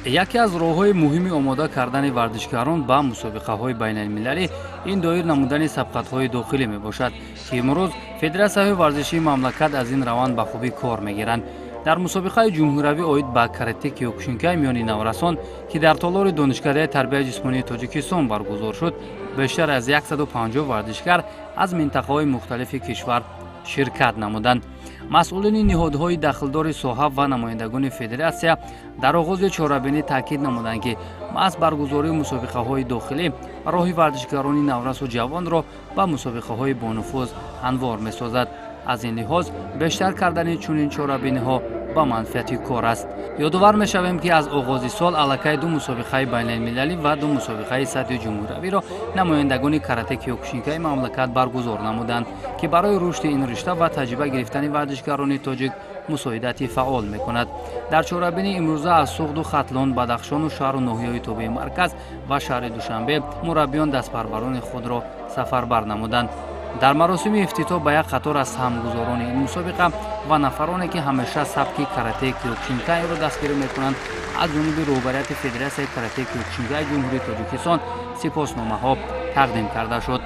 Яке аз роҳҳои муҳими омода кардани варзишгарон ба мусобиқаҳои байналмилалӣ ин доир намудани сабқатҳои дохилӣ мебошад, ки имрӯз федератсияҳои варзишии мамлакат аз ин раванд ба хубӣ кор мегиранд. Дар мусобиқаи ҷумҳуриявӣ оид ба карате киёкушинкай миёни наврасон, ки дар толори Донишкадаи тарбияи ҷисмонии Тоҷикистон баргузор шуд, бештар аз 150 варзишгар аз минтақаҳои мухталифи кишвар ширкат намуданд. Масъулини ниҳодҳои дахлдори соҳа ва намояндагони федератсия дар оғози чорабинӣ таъкид намуданд, ки маҳз баргузории мусобиқаҳои дохилӣ роҳи варзишгарони наврасу ҷавонро ба мусобиқаҳои бонуфуз ҳамвор месозад. Аз ин лиҳоз бештар кардани чунин чорабиниҳо ба манфиати кор аст. Ёдовар мешавем, ки аз оғози сол аллакай ду мусобиқаи байналмилалӣ ва ду мусобиқаи сатҳи ҷумҳуриявиро намояндагони карате киёкушинкаи мамлакат баргузор намуданд, ки барои рушди ин ришта ва таҷриба гирифтани варзишгарони тоҷик мусоидати фаъол мекунад. Дар чорабинӣ имрӯза аз Суғду Хатлон, Бадахшону шаҳру ноҳияҳои тобеи марказ ва шаҳри Душанбе мураббиён дастпарварони худро сафарбар намуданд. Дар маросими ифтитоҳ ба як қатор аз саҳмгузорони ин мусобиқа ва нафароне, ки ҳамеша сабки каратеи киёкушинкайро дастгирӣ мекунанд, аз ҷониби роҳбарияти Федератсияи каратеи киёкушинкаи Ҷумҳурии Тоҷикистон сипосномаҳо тақдим карда шуд.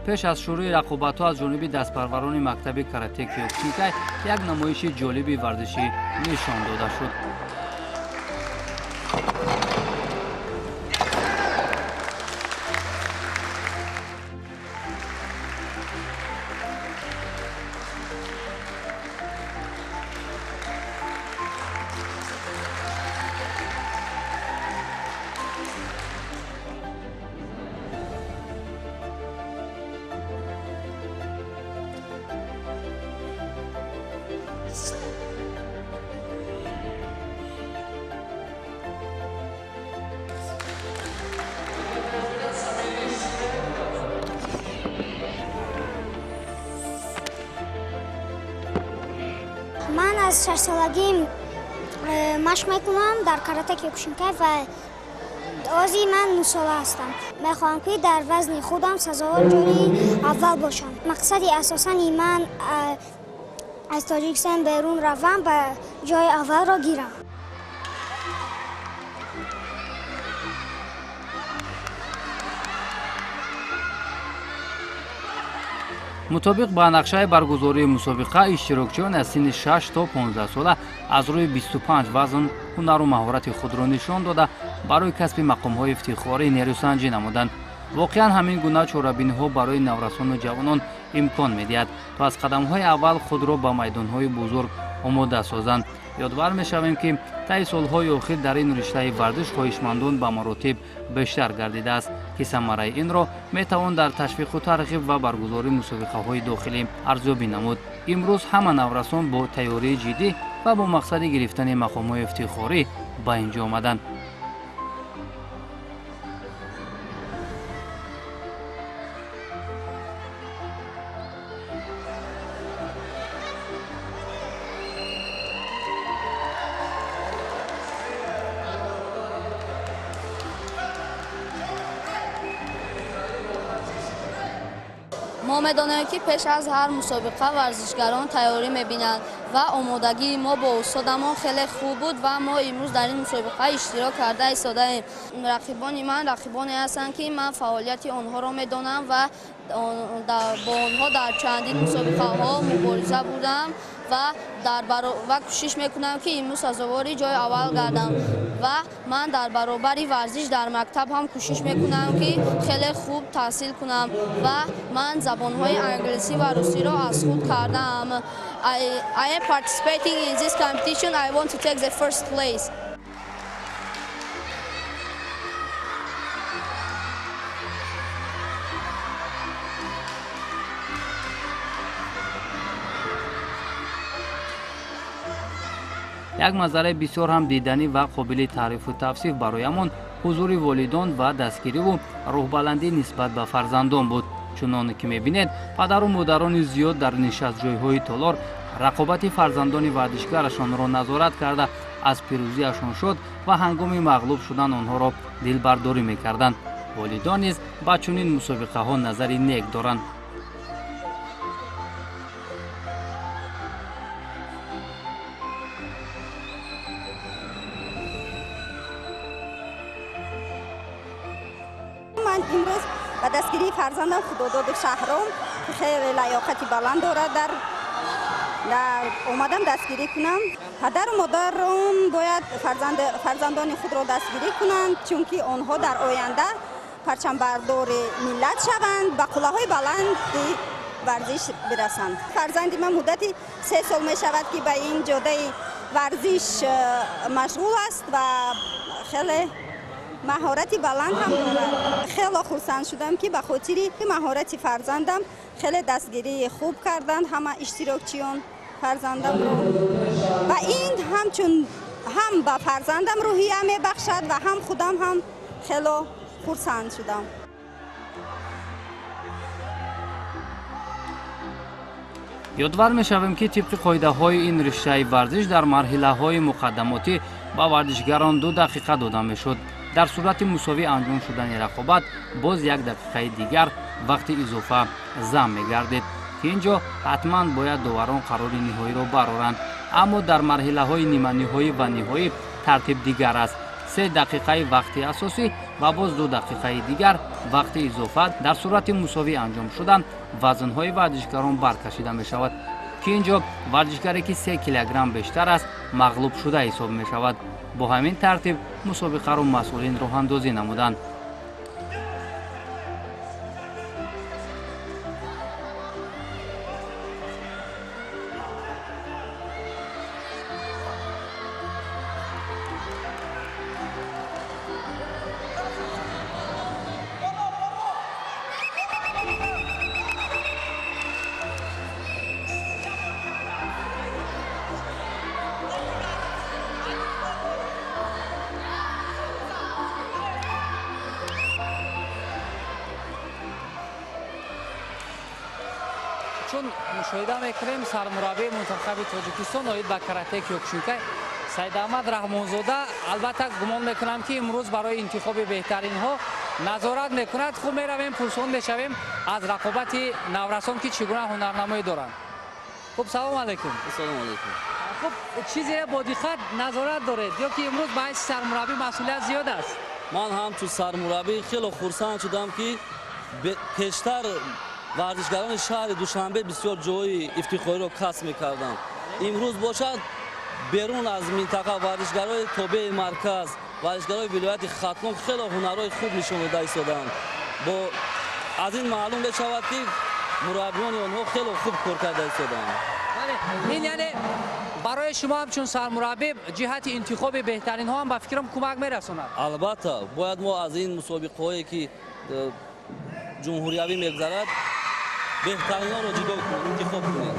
Пеш аз шурӯи рақобатҳо аз ҷониби дастпарварони мактаби карате киёкушинкай як намоиши ҷолиби варзишӣ нишон дода шуд. Ман аз 6-солагӣ машқ мекунам дар карате киёкушинкай ва ози ман 9-сола ҳастам. Мехоҳам, ки дар вазни худам сазовор ҷои аввал бошам. Мақсади асосани ман аз Тоҷикистон берун равам ба ҷои аввалро гирам. Мутобиқ ба нақшаи баргузории мусобиқа, иштирокчиён аз синни 6 то 15 сола аз рӯи 25 вазн ҳунару маҳорати худро нишон дода, барои касби мақомҳои ифтихорӣ нерӯсанҷӣ намуданд. Воқеан, ҳамин гуна чорабиниҳо барои наврасону ҷавонон имкон медиҳад, то аз қадамҳои аввал худро ба майдонҳои бузург омода созанд. Ёдвар мешавем, ки таи солҳои охир дар ин риштаи варзиш хоҳишмандон ба маротиб бештар гардидааст, ки самараи инро метавон дар ташвиқу тарғиб ва баргузории мусобиқаҳои дохилӣ арзёбӣ намуд. Имрӯз ҳама наврасон бо тайёрии ҷиддӣ ва бо мақсади гирифтани мақомҳои ифтихорӣ ба ин ҷо омаданд. Мо медонем, ки пеш аз ҳар мусобиқа варзишгарон тайёрӣ мебинанд ва омодагии мо бо устодамон хеле хуб буд ва мо имрӯз дар ин мусобиқа иштирок карда истодаем. Рақибони ман рақибоне ҳастанд, ки ман фаъолияти онҳоро медонам ва бо онҳо дар чандин мусобиқаҳо мубориза бурдам ва кӯшиш мекунам, ки имрӯз сазовори ҷои аввал гардам. Ва ман дар баробари варзиш дар мактаб ҳам кӯшиш мекунам, ки хеле хуб таҳсил кунам ва ман забонҳои англисӣ ва русиро аз худ кардаам. I am participating in this competition. I want to take the first place. Як манзараи бисёр ҳам диданӣ ва қобили таърифу тавсиф бароямон ҳузури волидон ва дастгириву рӯҳбаландӣ нисбат ба фарзандон буд. Чуноне ки мебинед, падару модарони зиёд дар нишастҷойҳои толор рақобати фарзандони варзишгарашонро назорат карда, аз пирӯзиашон шод ва ҳангоми мағлуб шудан онҳоро дилбардорӣ мекарданд. Волидон низ ба чунин мусобиқаҳо назари нек доранд. Ман имрӯз ба дастгирии фарзандам Худододов Шаҳром, ки хеле лаёқати баланд дорад, дар омадам дастгирӣ кунам. Падару модарон бояд фарзандони худро дастгирӣ кунанд, чунки онҳо дар оянда парчамбардори миллат шаванд, ба қуллаҳои баланди варзиш бирасанд. Фарзанди ман муддати 3 сол мешавад, ки ба ин ҷодаи варзиш машғул аст ва хеле маҳорати баланд ҳам дорад. Хеле хурсанд шудам, ки ба хотири маҳорати фарзандам хеле дастгирии хуб карданд ҳама иштирокчиён фарзандамро, ва ин ҳамчун ҳам ба фарзандам рӯҳия мебахшад ва ҳам худам ҳам хеле хурсанд шудам. Ёдвар мешавем, ки тибқи қоидаҳои ин риштаи варзиш дар марҳилаҳои муқаддамотӣ ба варзишгарон 2 дақиқа дода мешуд. Дар сурати мусовӣ анҷом шудани рақобат боз 1 дақиқаи дигар вақти изофа зам мегардид, ки ин ҷо ҳатман бояд доварон қарори ниҳоиро бароранд. Аммо дар марҳилаҳои ниманиҳоӣ ва ниҳоӣ тартиб дигар аст. 3 дақиқаи вақти асосӣ ва боз 2 дақиқаи дигар вақти изофа. Дар сурати мусовӣ анҷом шудан вазнҳои варзишгарон баркашида мешавад, ки ин ҷо варзишгаре ки 3 килограмм бештар аст мағлубшуда ҳисоб мешавад. Бо ҳамин тартиб мусобиқаро масъулин роҳандозӣ намуданд. Чун мушоҳида мекунем, сармураббии мунтахаби Тоҷикистон оид ба карате киёкушинкай Саидаҳмад Раҳмонзода, албатта гумон мекунам, ки имрӯз барои интихоби беҳтаринҳо назорат мекунад. Хуб, меравем, пурсон мешавем аз рақобати наврасон, ки чӣ гуна ҳунарнамоӣ доранд. Хуб, салом алайкум. Салом алайкум. Хуб, чизе бо диққат назорат доред ё ки имрӯз ба ҳайси сармураббӣ масъулият зиёд аст? Ман ҳамчун сармураббӣ хеле хурсанд шудам, ки пештар варзишгарони шаҳри Душанбе бисёр ҷои ифтихориро касб мекарданд. Имрӯз бошад, берун аз минтақа варзишгарои тобеи марказ, варзишгарои вилояти Хатлон хеле ҳунарҳои хуб нишон дода истодаанд. Бо аз ин маълум мешавад, ки мураббиёни онҳо хеле хуб кор карда истодаанд. Ин яъне барои шумо ҳамчун сармураббӣ ҷиҳати интихоби беҳтаринҳо ҳам ба фикрам кӯмак мерасонад. Албатта, бояд мо аз ин мусобиқаҳое ки ҷумҳуриявӣ мегузарад беҳтаринҳоро ҷудо кунем, интихоб кунем.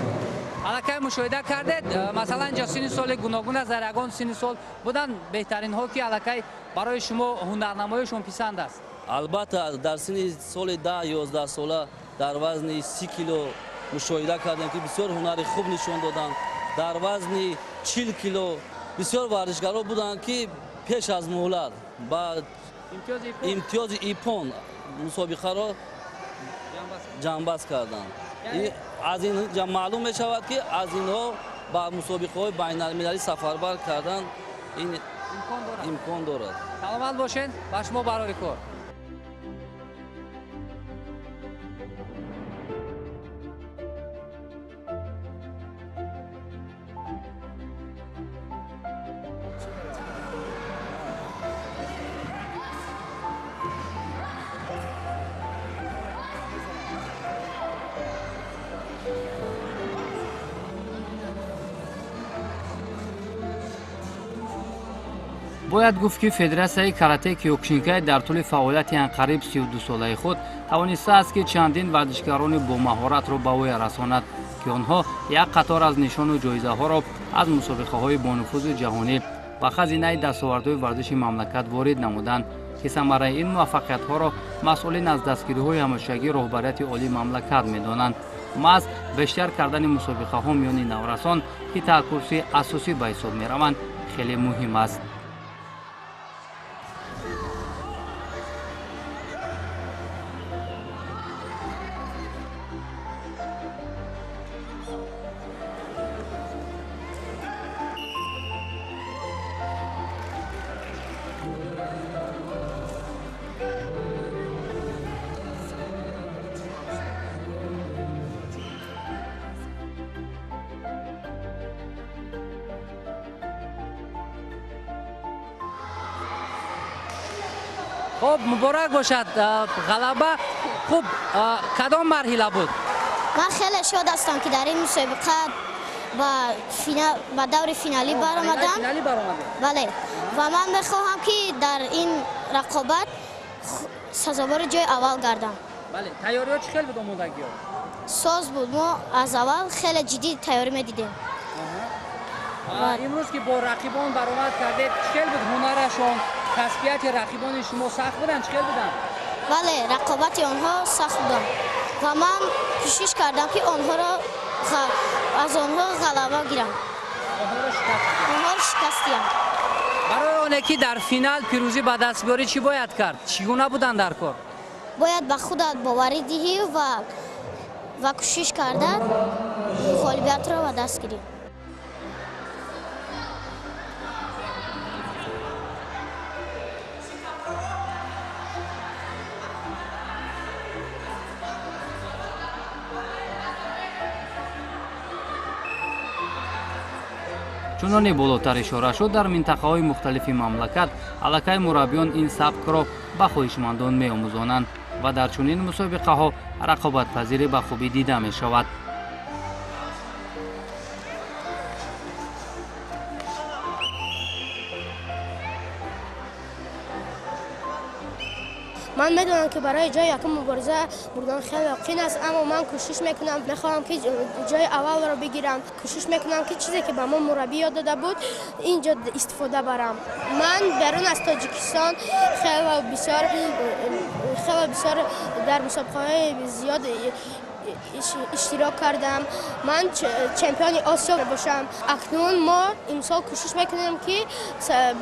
Аллакай мушоҳида кардед, масалан инҷо синни соли гуногун аст, дар ягон синни сол буданд беҳтаринҳо, ки аллакай барои шумо ҳунарнамоишон писанд аст? Албатта, дар синни соли 10-11 сола дар вазни 30 кило мушоҳида кардем, ки бисёр ҳунари хуб нишон доданд. Дар вазни 40 кило бисёр варзишгаро буданд, ки пеш аз муҳлат ба имтиёзи ипон мусобиқаро ҷамъбаст карданд. Аз ин маълум мешавад, ки аз инҳо ба мусобиқаҳои байналмилалӣ сафарбар кардан ин имкон дорад. Саломат бошед, ба шумо барори кор. Бояд гуфт, ки Федератсияи каратэ киёкушинкай дар тӯли фаъолияти анқариб 32-солаи худ тавонистааст, ки чандин варзишгарони бомаҳоратро ба воя расонад, ки онҳо як қатор аз нишону ҷоизаҳоро аз мусобиқаҳои бонуфузи ҷаҳонӣ ба хазинаи дастовардҳои варзиши мамлакат ворид намуданд, ки самараи ин муваффақиятҳоро масъулин аз дастгириҳои ҳамешагии роҳбарияти олии мамлакат медонанд. Маҳз бештар кардани мусобиқаҳо миёни наврасон, ки таҳкурсии асосӣ ба ҳисоб мераванд, хеле муҳим аст. Хуб, муборак бошад ғалаба. Хуб, кадом марҳила буд? Ман хеле шод ҳастам, ки дар ин мусобиқа ба даври финалӣ баромадам. Бале, ва ман мехоҳам, ки дар ин рақобат сазовори ҷои аввал гардам. Бале, тайёриҳо чӣ хел буд, омодагиҳо? Соз буд, мо аз аввал хеле ҷиддӣ тайёрӣ медидем. Имрӯз ки бо рақибон баромад кардед, чӣ хел буд ҳунарашон, касбияти рақибони шумо? Сахт буданд, чӣ хел буданд? Бале, рақобати онҳо сахт буданд ва ман кӯшиш кардам, ки онҳоро аз онҳо ғалаба гирам, онҳоро шикаст диҳам. Барои оне ки дар финал пирӯзӣ ба даст биёрӣ, чӣ бояд кард, чӣ гуна будан дар кор? Бояд ба худат боварӣ диҳӣ ва кӯшиш карда ғолибиятро ба даст гирӣ. Чуноне болотар ишора шуд, дар минтақаҳои мухталифи мамлакат аллакай мураббиён ин сабкро ба хоҳишмандон меомӯзонанд ва дар чунин мусобиқаҳо рақобатпазирӣ ба хубӣ дида мешавад. Ман медонам, ки барои ҷои якум мубориза бурдан хеле қин аст, аммо ман кӯшиш мекунам, мехоҳам, ки ҷои аввалро бигирам. Кӯшиш мекунам, ки чизе ки ба мо мураббӣ ёд дода буд, ин ҷо истифода барам. Ман берун аз Тоҷикистон хеле бисёр дар мусобиқаҳои зиёд иштирок кардам. Ман чемпиони Осиё мебошам. Акнун мо имсол кӯшиш мекунем, ки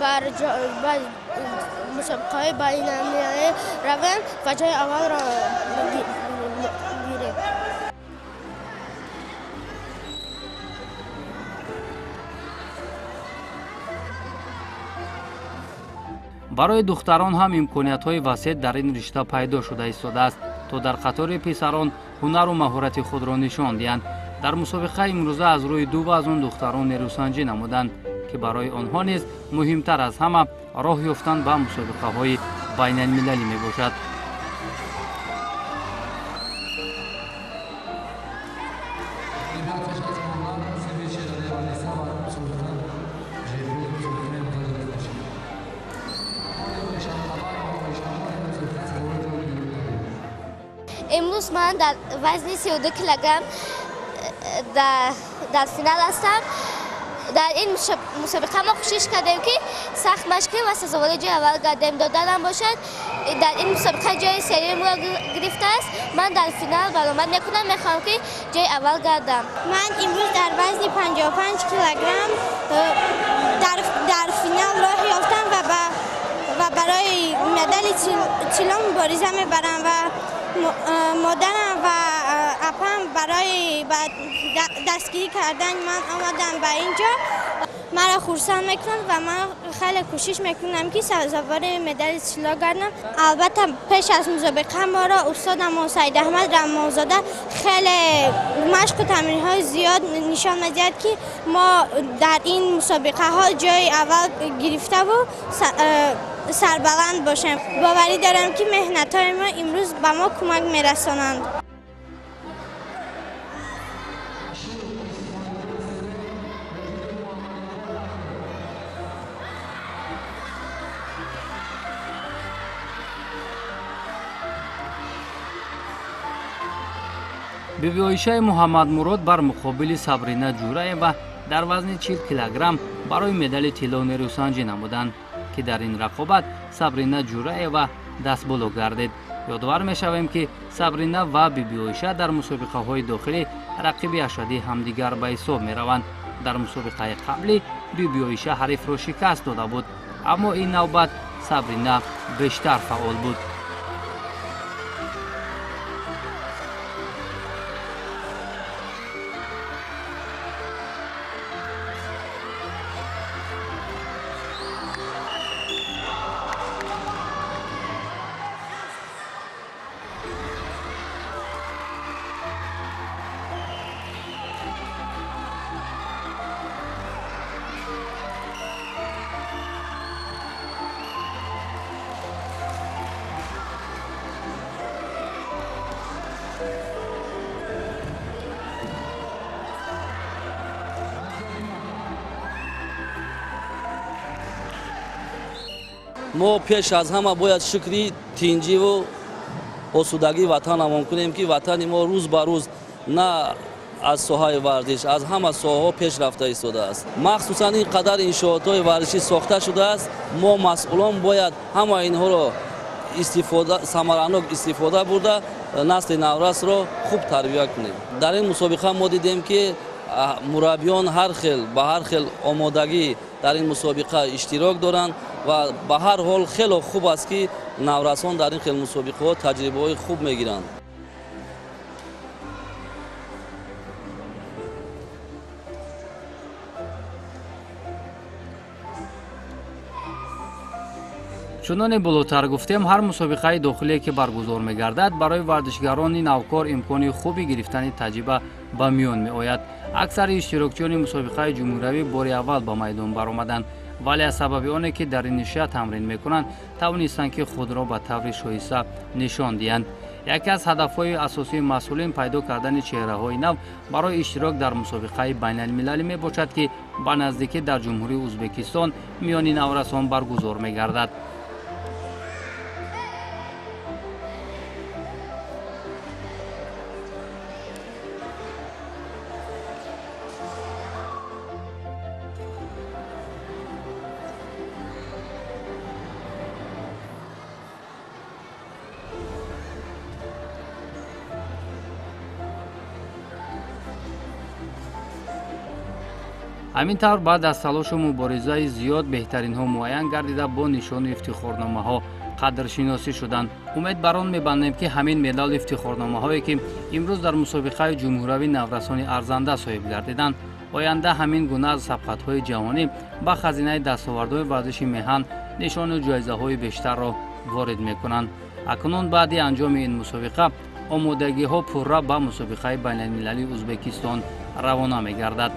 бар мусобиқаҳои байналмилалӣ равем ва ҷои аввалро гирем. Барои духтарон ҳам имкониятҳои васеъ дар ин ришта пайдо шуда истодааст, то дар қатори писарон ҳунару маҳорати худро нишон диҳанд. Дар мусобиқаи имрӯза аз рӯи ду вазн духтарон нерӯсанҷӣ намуданд, ки барои онҳо низ муҳимтар аз ҳама роҳ ёфтан ба мусобиқаҳои байналмилалӣ мебошад. Имрӯз ман дар вазни 32 килограмм дар финал ҳастам. Дар ин мусобиқа мо кӯшиш кардем, ки сахт машқ кунем ва сазовори ҷои аввал гардем. Додарам бошад, дар ин мусобиқа ҷои сеюмро гирифтааст. Ман дар финал баромад мекунам, мехоҳам, ки ҷои аввал гардам. Ман имрӯз дар вазни 55 килограмм дар финал роҳ ёфтам ва барои медали тилло мубориза мебарам ва модарам ва апам барои дастгирӣ кардани ман омаданд ба ин ҷо, маро хурсанд мекунанд ва ман хеле кӯшиш мекунам, ки сазовори медали тилло гардам. Албатта, пеш аз мусобиқа моро устодамон Саидаҳмад Рамонзода хеле машқу тамринҳои зиёд нишон медиҳад, ки мо дар ин мусобиқаҳо ҷои аввал гирифтаву сарбаланд бошем. Боварӣ дорам, ки меҳнатҳои мо имрӯз ба мо кӯмак мерасонанд. Бибиоишаи Муҳаммадмурод бар муқобили Сабрина Ҷураева дар вазни 40 килограмм барои медали тилло нерӯсанҷӣ намуданд, ки дар ин рақобат Сабрина Ҷураева дастболо гардид. Ёдовар мешавем, ки Сабрина ва Бибиоиша дар мусобиқаҳои дохилӣ рақиби ашаддии ҳамдигар ба ҳисоб мераванд. Дар мусобиқаи қаблӣ Бибиоиша ҳарифро шикаст дода буд, аммо ин навбат Сабрина бештар фаъол буд. Мо пеш аз ҳама бояд шукри тинҷиву осудагии ватанамон кунем, ки ватани мо рӯз ба рӯз на аз соҳаи варзиш, аз ҳама соҳаҳо пеш рафта истодааст. Махсусан ин қадар иншоотҳои варзишӣ сохта шудааст. Мо масъулон бояд ҳама инҳоро самаранок истифода бурда, насли наврасро хуб тарбия кунем. Дар ин мусобиқа мо дидем, ки мураббиён ҳар хел ба ҳар хел омодагӣ дар ин мусобиқа иштирок доранд ва ба ҳар ҳол хело хуб аст, ки наврасон дар ин хел мусобиқаҳо таҷрибаҳои хуб мегиранд. Чуноне болотар гуфтем, ҳар мусобиқаи дохилие ки баргузор мегардад, барои варзишгарони навкор имкони хуби гирифтани таҷриба ба миён меояд. Аксари иштирокчиёни мусобиқаи ҷумҳуриявӣ бори аввал ба майдон баромаданд, вале аз сабаби оне ки дар ин нишия тамрин мекунанд, тавонистанд, ки худро ба таври шоиста нишон диҳанд. Яке аз ҳадафҳои асосии масъулин пайдо кардани чеҳраҳои нав барои иштирок дар мусобиқаи байналмилалӣ мебошад, ки ба наздикӣ дар Ҷумҳурии Ӯзбекистон миёни наврасон баргузор мегардад. Ҳамин тавр, баъд аз талошу муборизаи зиёд беҳтаринҳо муайян гардида, бо нишону ифтихорномаҳо қадршиносӣ шуданд. Умед бар он мебандем, ки ҳамин медалу ифтихорномаҳое ки имрӯз дар мусобиқаи ҷумҳуриявии наврасони арзанда соҳиб гардиданд, оянда ҳамин гуна аз сабқатҳои ҷаҳонӣ ба хазинаи дастовардҳои варзиши меҳан нишону ҷоизаҳои бештарро ворид мекунанд. Акнун баъди анҷоми ин мусобиқа омодагиҳо пурра ба мусобиқаи байналмилалии Ӯзбекистон равона мегардад.